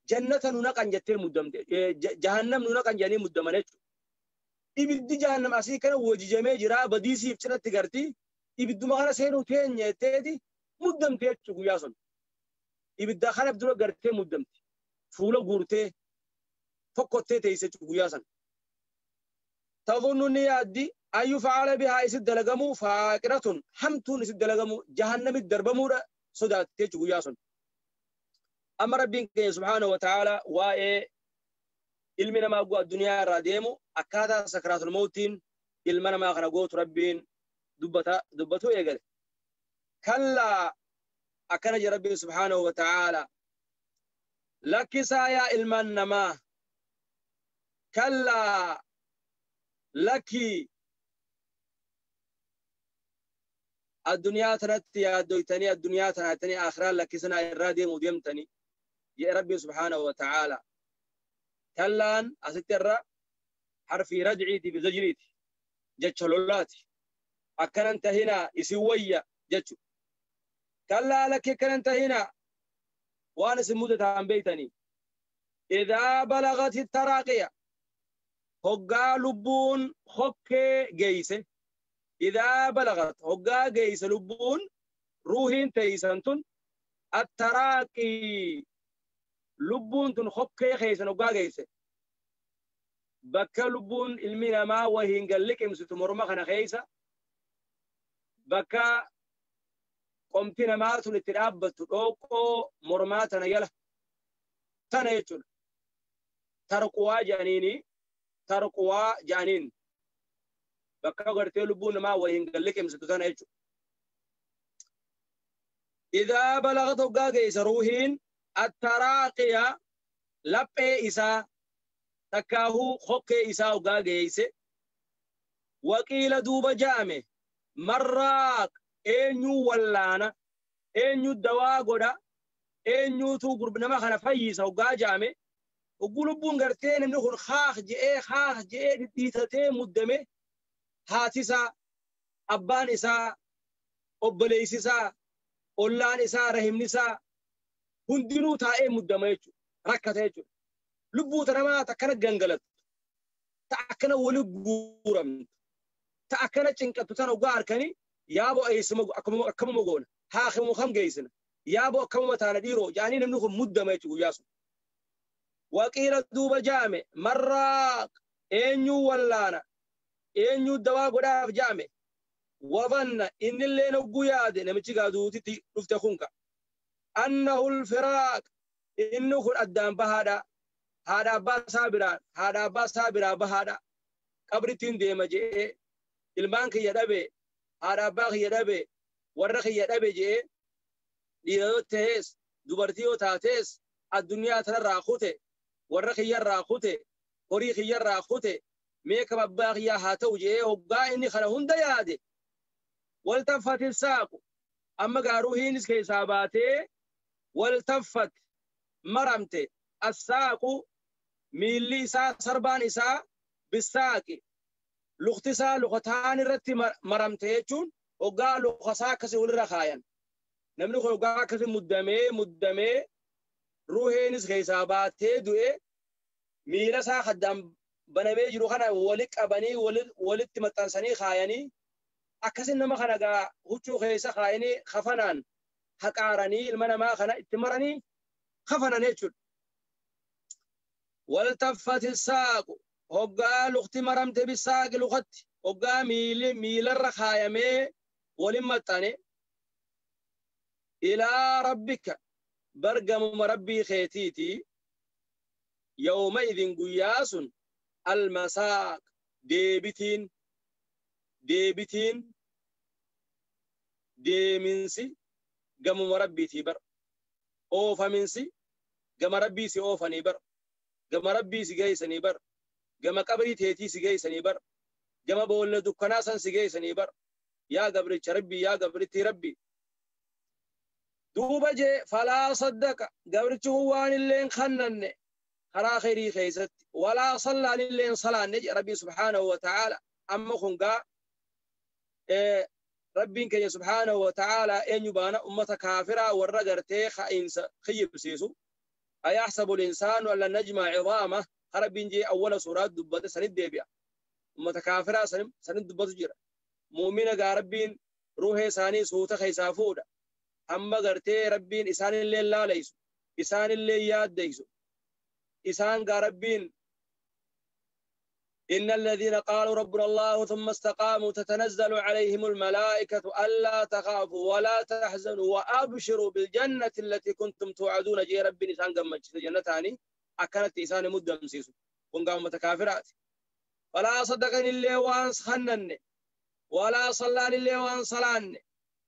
jannata nu naqan jettee muddamte jahannam nu naqan jedhanii muddaman jechuudha. Ibiddi jahannam asii kana wajijamee jira badii siif cinatti garti ibidduma kana seenuu teenya jetteeti muddamte jechuudha guyyaa sun. Ibidda kana dura gartee muddamte fuula guurtee fokkottee teesse jechuudha guyyaa san. Tadhunnu ni yaaddi an yufcala bihaa isit dalagamuu faaqiratun hamtuun isit dalagamuu jahannamitti darbamuudha sodaatte jechuudha guyyaa sun. Amma rabbiin keenya subhaanahu wa ta'aala waa'ee ilmi namaa gu'a addunyaa irraa deemu akkaataa sakaraatul mawtiin ilma namaa kana gootu rabbiin dubbatuu eegale. Kallaa akkana jedha rabbiin subhaanahu wa ta'aala lakkisaa yaa ilmaan namaa kallaa lakkii addunyaa tanatti yaaddoytanii addunyaa tanattanii akhiraa lakkisanaa irraa deemuu deemtanii jedhe rabbiin subhaanahu wa ta'aala. Kallaan asitti irra harfii rajciiti fi zajriiti jecha lolaati. Akkanan tahinaa isin wayya jechu. Kallaa lakki akkanan tahinaa waan isin mudataan beeytanii. Idaa balagati taraaqiya hoggaa lubbuun hokkee geeyse. Idaa balagat hoggaa geeyse lubbuun ruuhiin teeysan tun attaraaqii lubbuun tun hokkee keeysan hoggaa geeyse. Bakka lubbuun ilmi namaa wahiin galliqimsitu morma kana keeysa bakka qomti namaa tun itti dhaabbattu dhooqoo mormaa tana jala tana jechuudha. Tarquwaa jedhaniini tarquwaa jedhaniin bakka gartee lubbuun namaa wahiin galliqimsitu tana jechuudha. Idaa balagat hoggaa geeyse ruuhiin attaraaqiya laphee isaa takkaahuu hokkee isaa hoggaa geeyse waqiila duuba ja'ame marraaq eenyuu wallaana eenyu dawaa godha eenyuutu nama kana fayyisa hoggaa ja'ame hogguu lubbuun gartee namni kun haaq je'ee dhidhiitatee muddame haati isaa abbaan isaa obboleessi isaa ollaan isaa rahimni isaa hundinuu taa'ee muddama jechuudha rakkata jechuudha. Lubbuu namaa takkana gangalattu ta akkana wali guuramtu ta akkana cinqattu tana hoggaa harkanii yaaboo eessuma akkamuma goona haakimu kam geessina yaaboo akkamuma taana dhiiroo jedhanii namni kun muddama jechuudha guyyaa sun. Waqiila duuba jaame marraaq eenyuu wallaana eenyuu dawaa godhaaf jaame wadanna innillee hogguu yaade namichi gaaduutitti dhufte kunka. Annahu alfiraaq inni kun addaan bahaadha. Haadha abbaa isaa biraan haadha abbaa isaa biraa bahaadha. Qabrittiin deema je'ee ilmaan kiyya dhabe haadha abbaa kiyya dhabe warra kiyya dhabe je'ee dhiira yoo ta'es dubartii yoo taates addunyaa tanarraa kute warra kiyyarraa kute horii kiyyarraa kute meeqa abbaa kiyyaa haa ta'u je'ee hoggaa inni kana hunda yaade. Waltaffati saaqu amma gaaruuhiinis keessaa baatee waltaffat maramte assaaqu miilli isaa sarbaan isaa bisaaqi lukti isaa lukataan irratti maramte jechuun hoggaa lukasaa akkasii walirra kaayan. Namni kun hoggaa akkasii muddamee muddamee Ruheenis keessaa baatee du'e miila isaa haddaan banamee jiru kana wali qabanii walitti maxxansanii kaayanii akkasin nama kana gaa huccuu keessa kaayanii kafanaan haqaaranii ilma namaa kana itti maranii kafanan jechuudha. Waltaffati saaqu hoggaa lukti maramte bisaaqi lukatti hoggaa miilarra kaayamee walin maxxane ilaa rabbika bargamuma rabbii keetiiti yawma idin guyyaa sun almasaaq deebitiin deebitiin deeminsi gamuma rabbiitii bar oofaminsi gama rabbii si oofanii bar gama rabbii si geeysanii bar gama qabrii teetii si geeysanii bar gama boolla dukkanaa san si geeysanii bar yaa gabricha rabbii yaa gabrittii rabbii duuba jee falaa saddaqa gabrichi waan illeen kannanne karaa khayrii keeysatti walaa sallaan illeen salaanne jedhe rabbii subhaanahu wa ta'aala. Amma kun gaa rabbiin keenya subhaanahu wa ta'aala eenyu baana ummata kaafiraa warra gartee ka'insa kiyyibsiisu ayahsabu linsaanu an lan najma'a cidaamah rabbiin jee awwala suuraa dubbate sanit deebi'a ummata kaafiraa sanit dubbatu jira. Mu'mina gaa rabbiin ruuhee isaanii suuta keessaa fuudha hamma gartee rabbiin isaanillee laaleysu isaanillee yaaddeysu isaan gaa rabbiin إن الذين قالوا ربنا الله ثم استقاموا تتنزل عليهم الملائكة ألا تخافوا ولا تحزنوا وأبشروا بالجنة التي كنتم توعدون جي ربي نسان قمت جنتاني أكلت إسان مدم سيسو كن قام متكافرات ولا صدقني اللي وان خنن ولا صلاني اللي وان صلان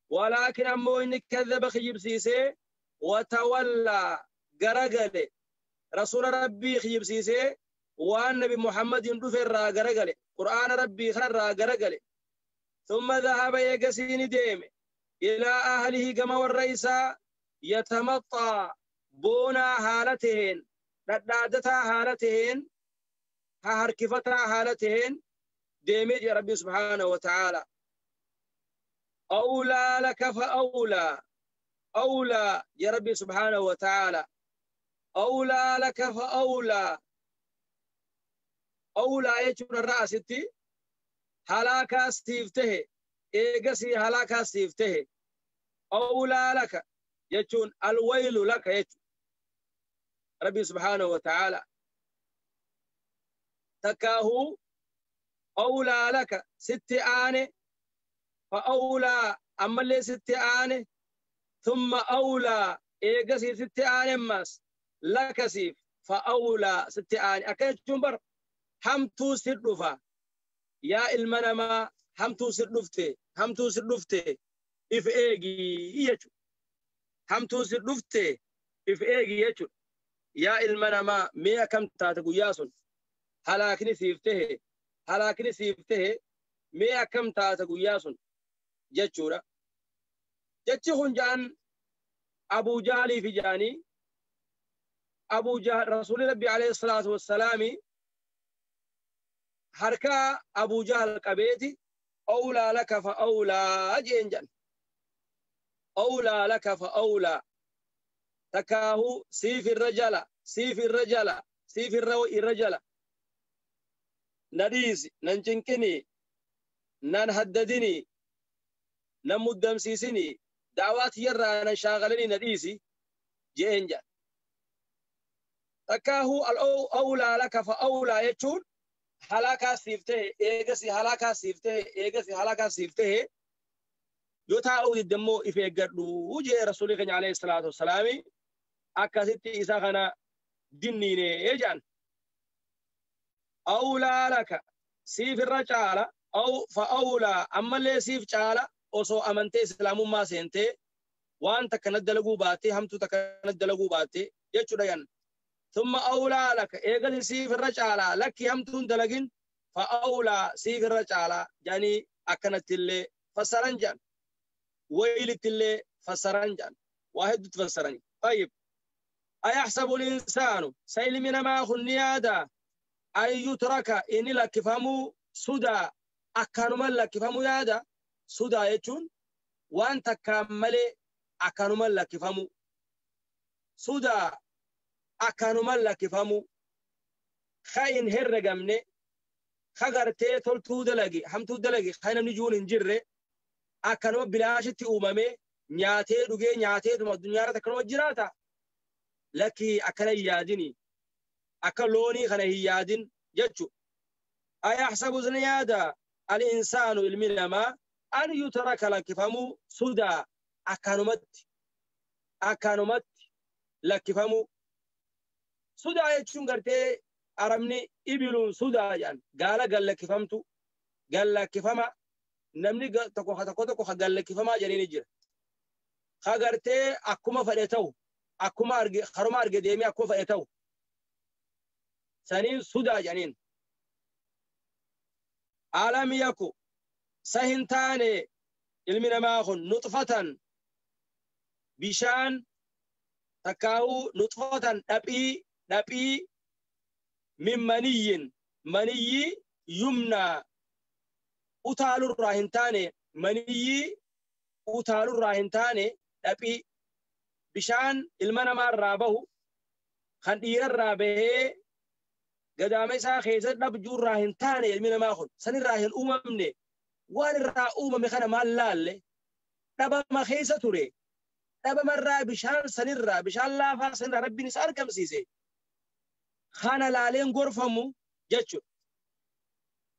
ولكن أمو إنك كذب خجب سيسي وتولى قرقل رسول ربي خجب سيسي وان نبي محمد يندفر راغرغله قرآن ربي خر راغرغله ثم ذهب يقسين ديم إلى أهله كما والرئيسة يتمطى بونا حالتهن ردادتا حالتهن هركفتا حالتهن ديمي يا ربي سبحانه وتعالى. أولى لك فأولى أولى يا ربي سبحانه وتعالى أولى لك فأولى أولى يجون الرأس هلاكا سيفته إيجسي هلاكا سيفته أولى لك يجون الويل لك يجون ربي سبحانه وتعالى تكاهو أولى لك ست آن فأولى أما اللي ست آن ثم أولى إيجسي ست آن ماس لك سيف فأولى ست آن أكيد جنبر همتو سردفا يا المنما همتو سردفته همتو سردفته إف إيجي يجو همتو سردفته إف إيجي يجو يا المنما مية كم تاتقو ياسون هلاكني سيفته هلاكني سيفته مية كم تاتقو ياسون جتشورا جتشون جان أبو جهل في جاني أبو جهل رسول ربي عليه الصلاة والسلام حركة أبو جهل قبيتي أولى لك فأولى جنجن أولى لك فأولى تكاهو سيف الرجل سيف الرجل سيف الرجل نديس ننجنكني ننهددني نمدمسيسني دعوات يرى نشاغلني نديسي جنجن تكاهو أولى لك فأولى يجون هلاكا سيفته إيجسي هلاكا سيفته إيجسي هلاكا سيفته يوتا دمو إفيقردو وجه رسولك عليه الصلاة والسلام أكاسيتي إساخنا دينيني إيجان أولى لك سيف الرجالة أو فأولى أما اللي سيف جالة أصو أمنتي إسلام ما سينتي وأن تكند لغو باتي همتو تكند لغو باتي يجو ثم أولى لك إيجاد سيف الرجالة لك همتون دلقين فأولى سيف الرجالة يعني أكنت اللي فسرنجان ويلت اللي فسرنجان واحد تفسرني. طيب أيحسب الإنسان سيل من ما خنيادا أن يترك إن لك فهمو سودا أكانو لك فهمو يادا سودا يجون وأن تكمل أكانو لك فهمو سودا Akkanuma lakkifamu ka hin herregamne ka gartee toltuu dalagi hamtuu dalagi ka namni juun hin jirre akkanuma bilaashitti uumame nyaatee dhugee nyaateetuma addunyaa irratti akkanuma jiraata. Lakki akkana hin yaadini akka loonii kana hin yaadin jechu. Ayahsabu ni yaada al-insaanu ilmi namaa an yutraka lakkifamuu sudaa akkanumatti lakkifamuu. Sudaa jechuun gartee arabni ibiluun sudaa jedhan gaala gallakkifamtu gallakkifama namni tokko tokko ka gallakkifamaa jedhanii jira. Ka gartee akkuma fedhe ta'u akkuma arge haruma arge deemee akkuma fedhe ta'u saniin sudaa jedhaniin. Alam yaku sa hin taane ilmi namaa kun nuxfatan bishaan takkaa'uu nuxfatan dhaphii min maniyyin maniyyii yumnaa utaalurraa hin taane maniyyii utaalurraa hin taane dhaphii bishaan ilma namaarraa bahu kan dhiirarraa bahee gadaama isaa keessa dhabjuurraa hin taane ilmi namaa kun sanirraa hin uumamne waan irraa uumame kana maal laalle dhabama keessa ture dhabamarraa bishaan sanirraa bishaan laafaa sanirraa rabbiin isa argamsiise kana laaleen gorfamu jechuudha.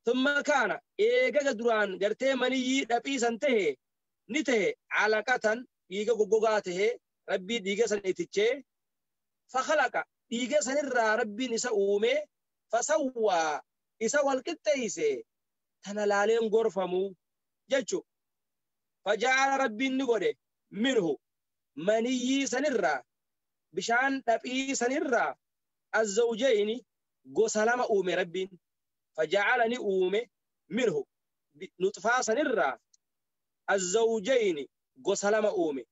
Thumma kaana eegaga duraan gartee maniyyii dhaphii san tahe ni tahe alaqatan dhiiga goggogaa tahe rabbii dhiiga san itichee fakhalaqa dhiiga sanirraa rabbiin isa uume fasawwaa isa wal qixxeeyse tana laaleen gorfamu jechuudha. Faja'ala rabbiin ni godhe minhu maniyyii sanirraa bishaan dhaphii sanirraa الزوجين gosa lama uume rabbiin فجعلني uume منه نطفة سنرا الزوجين gosa lama uume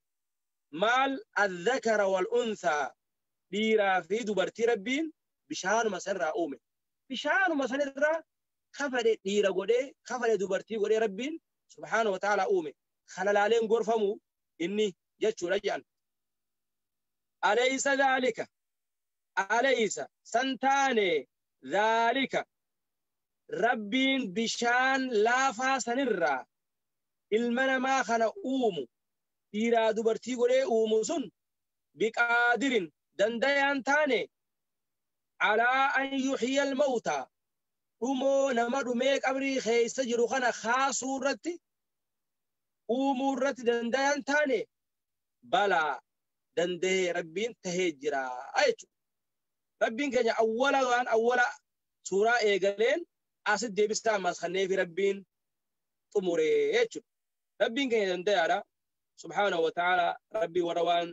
maal الذكر والأنثى dhiiraa fi dubartii rabbiin bishaanuma sanirraa uume bishaanuma sanirraa kafadhe dhiira godhee kafadhe dubartii godhee rabbiin subhaanahu wa ta'ala uume kana laaleen gorfamu inni jechuudha jedhan. Alaysa dhaalika alaysa santaane dhaalika rabbiin bishaan laafaa sanirraa ilma namaa kana uumu dhiiraa dubartii godhee uumu sun biqaadirin dandayaan taane alaa an yuhyiya almawta dhumoo nama dhumee qabrii keessa jiru kana kaasuu irratti uumuu irratti dandayaan taane balaa dandahee rabbiin tahee jira jechuudha. Rabbiin keenya awwala waan awwala suuraa eegaleen asit deebisaa ammas kanneefi rabbiin xumuree jechuudha. Rabbiin keenya dandayaadha. Subhaanahu wa ta'ala rabbii warra waan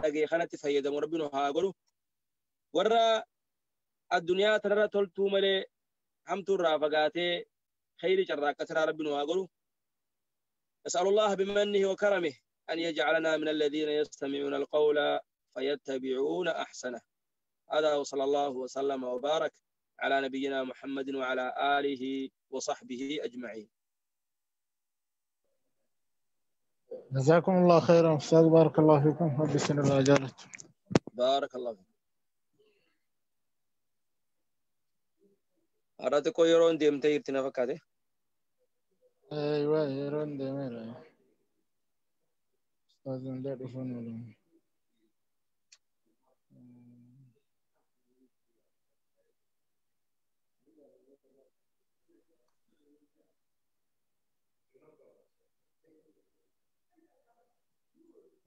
dhagee kanatti fayyadamu rabbiin haa godhu. Warra addunyaa tanarra toltuu malee hamtuu irraa fagaatee khayrii carraaqqatiraa rabbiin haa godhu. نسأل الله بمنه وكرمه أن يجعلنا من الذين يستمعون القول فيتبعون أحسنه. هذا وصلى الله وسلم وبارك على نبينا محمد وعلى آله وصحبه أجمعين. جزاكم الله خيرا أستاذ، بارك الله فيكم، رب يسر الأجالات. بارك الله فيك. أردت يرون ديمتي يرتنا فكاته. أيوة يرون ديمير أستاذ ندير فون.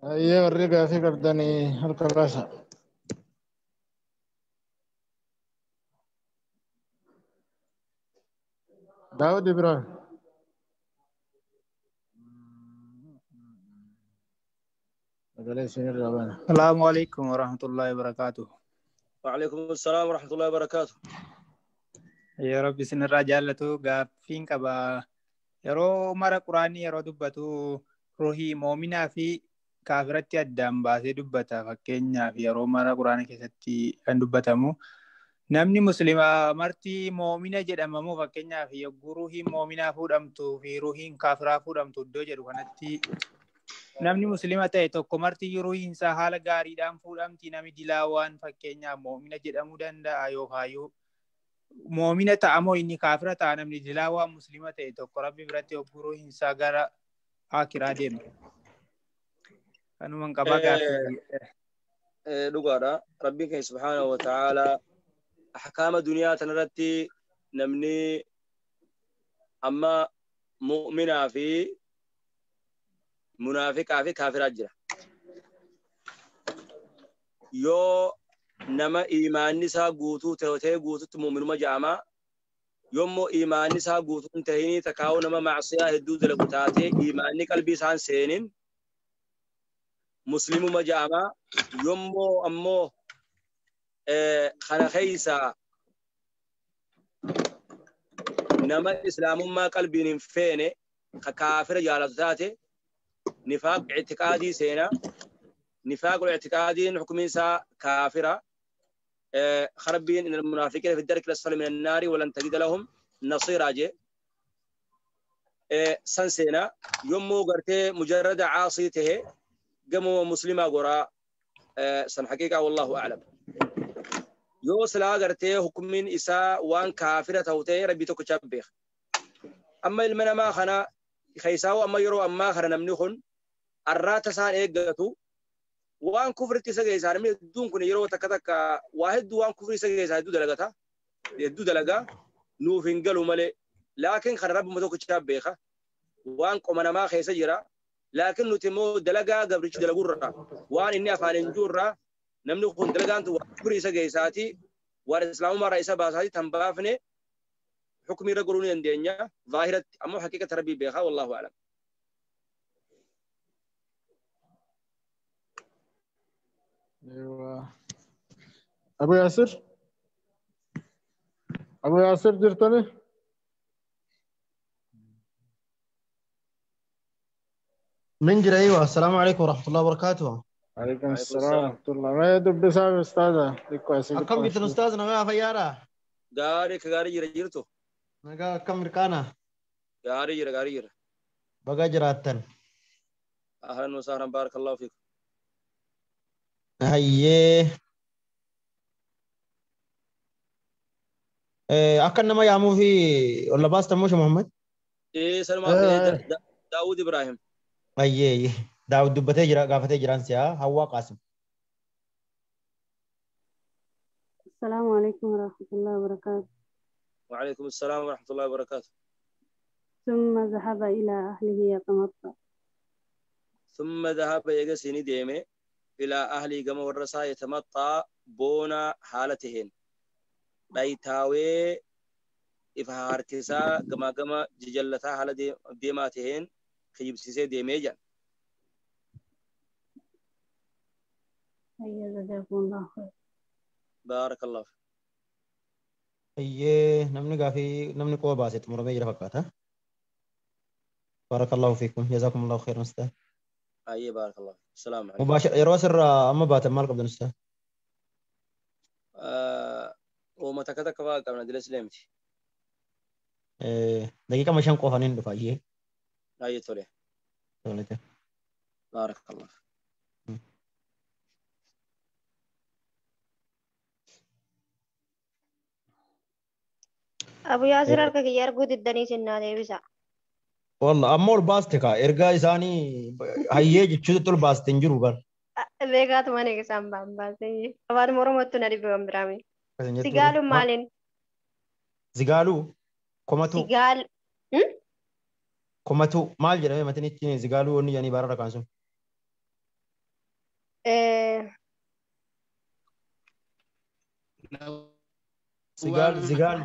أيوة الرقة في قبضني الكراسة. داود إبراهيم. السلام عليكم ورحمة الله وبركاته. وعليكم السلام ورحمة الله وبركاته. يا رب سن الرجالة غافين كبا يرو مرة قرآني يرو دبتو روحي مؤمنة في kaafiratti addaan baasee dubbata. Fakkeenyaaf yeroo mara quraana keessatti kan dubbatamu namni muslimaa marti moomina jedhamamu fakkeenyaaf yogguu ruuhiin moominaa fuudhamtuu fi ruuhiin kaafiraa fuudhamtu iddoo jedhu kanatti Namni muslima ta'e tokko marti ruuhiin isaa haala gaariidhaan fuudhamti namni dilaawaan fakkeenyaaf moomina jedhamuu danda'a yookaan moomina ta'a moo inni kaafira ta'a namni dilaawaan muslima ta'e tokko rabbi biratti yogguu ruuhiin isaa gara akiraa deema. Kanumaan qabaa gaaffii. Dhugaadha. Rabbiin keenya subhaanahu wa ta'ala ahkaama duniyaa tanarratti namni amma mu'minaa fi munaafiqaa fi kaafiraa jira. Yoo nama iimaanni isaa guutuu ta'e guututti mu'minuma jedhama. Yommuu iimaanni isaa guutuu hin ta'in takaa'uu nama macsiyaa hedduu dalagu taatee iimaanni qalbii isaan seenin muslimuma jedhama. Yommuu ammoo kana keessa nama islaamummaa qalbiin hin feene ka kaafira jaalatu taate نفاق اعتقادي سينا نفاق الاعتقادي حكم إنسا كافرة خربين إن المنافقين في الدرك الأسفل من النار ولن تجد لهم نصيرا جي سن سينا يومو قرتي مجرد عاصيته قموا مسلمة قرا سن حقيقة والله أعلم يوصل قرتي حكم إسا وان كافرة توتي ربي تكتبخ أما المنما خنا خيساو أما يرو أما خنا نمنخن الرات سان إيجاتو وان كفر تسجى سان من دون كن يرو تكتك واحد وان كفر تسجى سان دو دلقتها دو دلقة نوفنجلو ملء لكن خنا رب متوك تشابيخة وان قمنا ما خيس جرا لكن نتمو دلقة قبل دلقورة وان إني أفعل نجورة نمنخن دلقة أنت كفر تسجى ساتي والإسلام ما رئيس باساتي تنبافني حكمي رجلون يندينيا ظاهرة أما حقيقة ربي بها والله أعلم. أيوة أبو ياسر أبو ياسر جرتني من جرى. أيوة السلام عليكم ورحمة الله وبركاته. عليكم السلام ورحمة الله. ما يدب بسبب أستاذة كم جبت الأستاذ نغا فيارة غاري كغاري جرى جرتو نغا كم ركانا غاري جرى غاري جرى بقى جراتن. أهلا وسهلا بارك الله فيك. هيي أكن ما يعمو في ولا باس تموش محمد؟ إيه سلام داود إبراهيم. أيه داود دبته جرا قافته جران سيا هوا قاسم. السلام عليكم ورحمة الله وبركاته. وعليكم السلام ورحمة الله وبركاته. ثم ذهب إلى أهله يتمطى. ثم ذهب يجسني ديمه إلى أهله كما ورسا يتمطى بونا حالتهن. بيتاوي إفهاركسا كما كما جلتا حالة ديماتهن خيب سيسي ديميجا. هيا جزاكم الله خير. بارك الله فيك. أيه نمني قافي نمني قوة باسط مرمي جرا فكاتا. بارك الله فيكم جزاكم الله خير أستاذ. أيه بارك الله فيك. السلام عليكم. مباشر يروسر أما بات مالك عبد الأستاذ. وما تكتك فاق أنا دلس لمتي. دقيقة مشان قوة دفع أيه. أيه تولي. تولي. بارك الله فيك. أبو ياسر harka kiyya arguu diddanii sinnaa deebisa. Wallah amma ol baaste kaa ergaa isaanii hayyee jechuutti ol baaste hin jiru bar. Beekaatuma ni isaan baan baasee afaan Oromootti na dhibee waan biraame. Sigaaluun maaliin? Zigaaluu komatu. Sigaal. Komatu maal jedhame matinichi zigaaluu wanni jedhanii baara rakaan sun. Sigaal zigaal.